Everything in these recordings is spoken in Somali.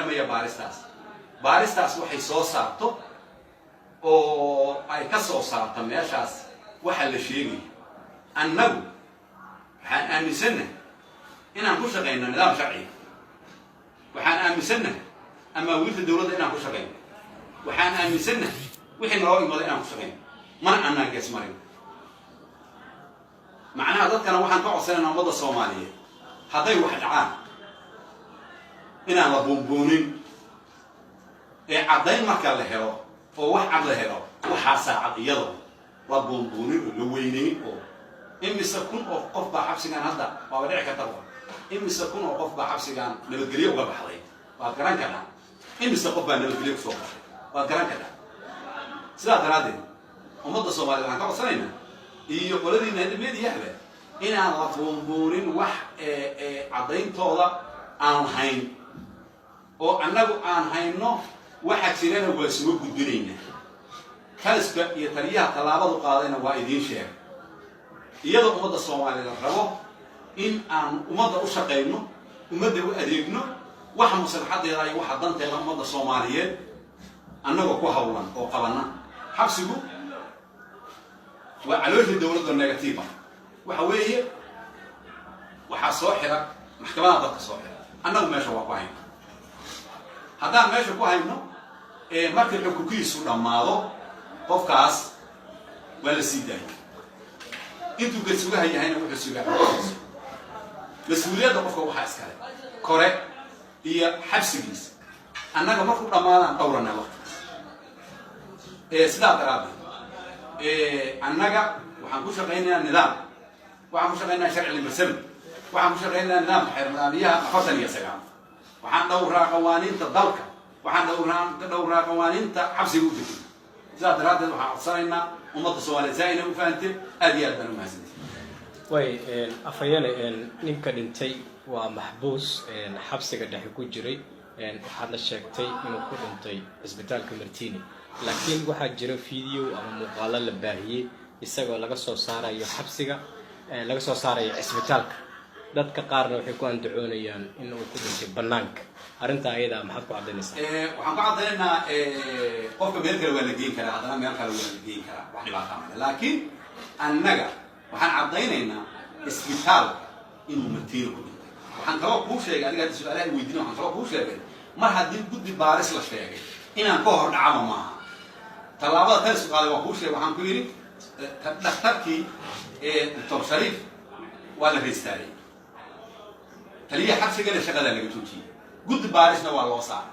Xidhamaya baaristaas. Baaristaas waxay soo saarto oo ay ka soo saarto meeshaas waxa la sheegaya, annagu waxaan aaminsannahay inaan ku shaqayno nidaam sharciga. Waxaan aaminsannahay amaawiirta dowladda inaan ku shaqayno. Waxaan aaminsannahay wixii naloo imado inaan ku shaqayno, mana annaan gees marin. Macnaha, dadkana waxaan ka codsanayna, ummadda Soomaaliyeed, hadday wax dhacaan inaan la buunbuunin ee caddayn marka la helo oo wax cad la helo, waxaasaa cad, iyadoo la buunbuunin oo la weynayn. Oo imise kun oo qof baa xabsigaan hadda, waaba dhici karta, imise kun oo qof baa xabsigaan nabadgelyo uga baxday? Waad garan kartaa. Imise qof baa nabadgelyo kusoo baxday? Waad garan kartaa. Sidaa daraaddeed, ummadda Soomaaliyed waxaan ka codsanaynaa, iyo qoladiina media-hba, inaan la buunbuunin wax caddayntooda aan hayn oo annagu aan hayno. Waxa jirana waa soo gudbinaynaa. Taliska iyo taliyaha tallaabadu qaadayna waa idiin sheegay, iyadoo ummadda Soomaaliya la rabo in aan ummadda u shaqayno, ummadda u adeegno, waxa maslaxadeeda iyo waxa danteeda ummadda Soomaaliyeed annagoo ku hawlan oo qabana. Xabsigu waa calooshii dowladda negative ah. Waxa weeye, waxaa soo xira maxkamadaha, dadka soo xira. Annagu meesha waa ku hayno. Haddaan meesha ku hayno, markii xukunkiisu dhammaado, qofkaas waa la sii daayay. Intuu garsugaha yahayna wuxuu sugaa xukunkiisu. Mas-uuliyadda qofka waxaa iskale kore iyo xabsigiisa. Annaga markuu dhammaadaan dhowranaa waqtigiis. Sidaa daraaddeed, annaga waxaan ku shaqaynaynaa nidaam, waxaan ku shaqaynayaa sharci limasabi, waxaan ku shaqaynayaa nidaamka xeer nidaamiyaha 49. Waxaan dhowraa qawaaniinta dalka, waxaan dhowraa qawaaniinta xabsiga u degay. Sidaa daraaddeed, waxaan codsanaynaa ummadda Soomaaliyeed saa inay u fahanteen. Aad iyo aad baan u mahadsantahay. Way, afhayeene, ninka dhintay waa maxbuus xabsiga dhexe ku jiray. Waxaadna sheegtay inuu ku dhintay cisbitaalka Martini, laakiin waxaa jira video ama muuqaalo la baahiyey isagoo laga soo saarayo xabsiga, laga soo saarayo cisbitaalka. Dadka qaarna waxay ku andacoonayaan in uu ku dhintay banaanka. Arrintaa ayadaa maxaad ku caddaynaysaa? Waxaan ku caddaynaynaa, qofka meel kale waa la geyn karaa, haddana meel kale waa la geyn karaa, wax dhibaataa male. Laakiin annaga waxaan caddaynaynaa isbitaalka inuu Martiino ku dhintay. Waxaan kaloo kuu sheegay, adiga hadda su-aalaha weydiina, waxaan kaloo kuu sheegay, mar haddii guddi baaris la sheegay, inaan ka hor dhacaba maaha. Tallaabada talisku qaaday waa kuu sheegay. Waxaan ku yidhi, dhakhtarkii, Doctor Shariif, waa la reestaaray, taliyaha xabsigana shaqadaa laga joojiyey, guddi baarisna waa loo saaray.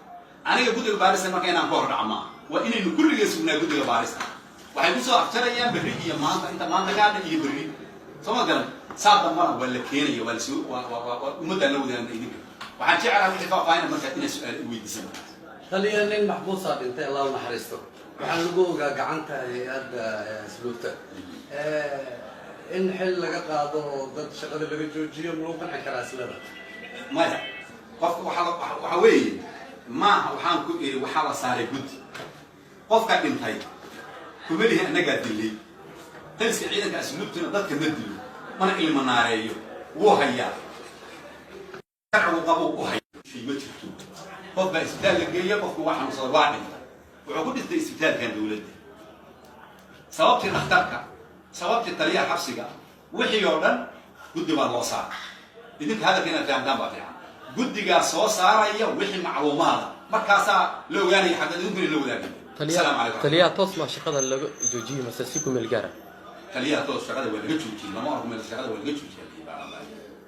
Aniga guddiga baarista marka inaan ka hor dhaco maaha. Waa inaynu kulligeen sugnaa. Guddiga baarista waxay kusoo afjarayaan berri iyo maanta, inta maanta gaadha iyo berri, soo ma garan? Saa dambana waa la keenaya, waa lasoo waa ummaddaa la wadaagna. Idinka waxaan jeclaha wixii faahfaahina markaad inaad su-aal i weydiisan. Taliya, nin maxbuusaa dhintay, Allah u naxariisto. Waxaan lagu ogaa gacanta hay-adda asluubta. In xil laga qaado oo dad shaqada laga joojiyo, ma lagu qanci karaa islada? Maya, qofka waxa weeye, maaha. Waxaan ku iri, waxaa la saaray guddi. Qofka dhintay kuma lihi annagaa dilay. Taliska ciidanka asluubtuna dadka ma dilo, mana ilma naareeyo. Wuu hayaa, sharcigu qabo u haya. Ma jirto qof baa isbitaal la geeya, qofku waa xanuunsaday, waa dhintay, wuxuu ku dhintay isbitaalkan dowladda. Sababtii dhakhtarka, sababtii taliyaha xabsiga, wixii oo dhan guddi baa loo saaray. Idinka hadalka inaad fahamtaan baa fiican. Guddigaa soo saaraya wixii macluumaada, markaasaa la ogaanaya xagga idinkuna la wadaagaya. Asalaamu calaykum. Taliyaha toos maa shaqada laga joojiyey mase si ku meel gaara? Taliyaha toos shaqada waa laga joojiyey. Lama arko meel shaqada waa laga joojiyay.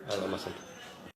Aada umadsanta.